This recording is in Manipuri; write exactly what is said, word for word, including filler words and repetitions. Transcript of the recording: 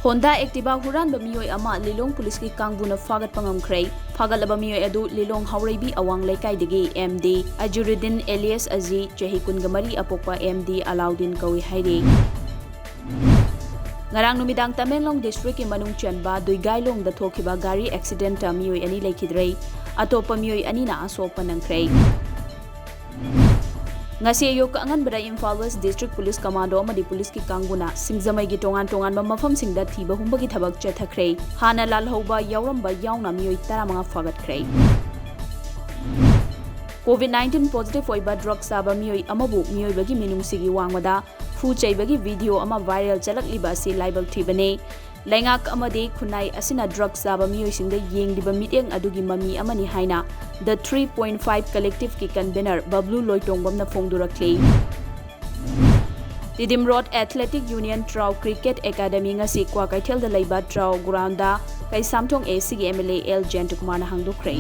Honda Activa ꯍꯨꯔꯥꯟꯕ ꯃꯤꯑꯣꯏ ꯑꯃ ꯂꯤꯂꯣꯡ ꯄꯨꯂꯤꯁꯀꯤ ꯀꯥꯡꯕꯨꯅ ꯐꯥꯒꯠꯄ ꯉꯝꯈ꯭ꯔꯦ꯫ ꯐꯥꯒꯠꯂꯕ ꯃꯤꯑꯣꯏ ꯑꯗꯨ ꯂꯤꯂꯣꯡ ꯍꯥꯎꯔꯩꯕꯤ ꯑꯋꯥꯡ ꯂꯩꯀꯥꯏꯗꯒꯤ ꯑꯦꯝ ꯗꯤ ꯑꯖꯨꯔꯨꯗꯤꯟ alias ꯑꯖꯤ, ꯆꯍꯤ ꯀꯨꯟꯒ ꯃꯔꯤ ꯑꯄꯣꯛꯄ ꯑꯦꯝ ꯗꯤ ꯑꯂꯥꯎꯗꯤꯟ ꯀꯧꯏ ꯍꯥꯏꯔꯤ꯫ ꯉꯔꯥꯡ ꯅꯨꯃꯤꯗꯥꯡ ꯇꯃꯦꯡꯂꯣꯡ district ꯀꯤ ꯃꯅꯨꯡ ꯆꯟꯕ ꯗꯨꯏꯒꯥꯏꯂꯣꯡꯗ ꯊꯣꯛꯈꯤꯕ ꯒꯥꯔꯤ accident ꯇ ꯃꯤꯑꯣꯏ ꯑꯅꯤ ꯂꯩꯈꯤꯗ꯭ꯔꯦ꯫ ꯑꯇꯣꯞꯄ ꯃꯤꯑꯣꯏ ꯑꯅꯤꯅ ꯑꯁꯣꯛꯄ ꯅꯪꯈ꯭ꯔꯦ꯫ ꯉꯁꯤ ꯑꯌꯨꯛ ꯑꯉꯟꯕꯗ Imphal West District Police Commando ꯑꯃꯗꯤ ꯄꯨꯂꯤꯁꯀꯤ ꯀꯥꯡꯕꯨꯅ ꯁꯤꯡꯖꯃꯩꯒꯤ ꯇꯣꯉꯥꯟ ꯇꯣꯉꯥꯟꯕ ꯃꯐꯝꯁꯤꯡꯗ ꯊꯤꯕ ꯍꯨꯝꯕꯒꯤ ꯊꯕꯛ ꯆꯠꯊꯈ꯭ꯔꯦ꯫ ꯍꯥꯟꯅ ꯂꯥꯜꯍꯧꯕ ꯌꯥꯎꯔꯝꯕ ꯌꯥꯎꯅ ꯃꯤꯑꯣꯏ ꯇꯔꯥꯃꯉꯥ ꯐꯥꯒꯠꯈ꯭ꯔꯦ꯫ COVID nineteen positive ꯑꯣꯏꯕ drug ꯆꯥꯕ ꯃꯤꯑꯣꯏ ꯑꯃꯕꯨ ꯃꯤꯑꯣꯏꯕꯒꯤ ꯃꯤꯅꯨꯡꯁꯤꯒꯤ ꯋꯥꯡꯃꯗ ꯈꯨ ꯆꯩꯕꯒꯤ video ꯑꯃ viral ꯆꯠꯂꯛꯂꯤꯕ ꯑꯁꯤ ꯂꯥꯏꯕꯛ ꯊꯤꯕꯅꯤ꯫ ꯂꯩꯉꯥꯛ ꯑꯃꯗꯤ ꯈꯨꯟꯅꯥꯏ ꯑꯁꯤꯅ drug ꯆꯥꯕ ꯃꯤꯑꯣꯏꯁꯤꯡꯗ ꯌꯦꯡꯂꯤꯕ ꯃꯤꯠꯌꯦꯡ ꯑꯗꯨꯒꯤ ꯃꯃꯤ ꯑꯃꯅꯤ ꯍꯥꯏꯅ The three point five Collective ꯀꯤ convener ꯕꯕ꯭ꯂꯨ ꯂꯣꯏꯇꯣꯡꯕꯝꯅ ꯐꯣꯡꯗꯣꯔꯛꯂꯤ꯫ Tiddim Road Athletic Union ꯇ꯭ꯔꯥꯎ Cricket Academy ꯉꯁꯤ ꯀ꯭ꯋꯥꯀꯩꯊꯦꯜꯗ ꯂꯩꯕ ꯇ꯭ꯔꯥꯎ ground the Keishamthong A C ꯒꯤ M L A L ꯖꯌꯟꯇꯀꯨꯃꯥꯔꯅ ꯍꯥꯡꯗꯣꯛꯈ꯭ꯔꯦ꯫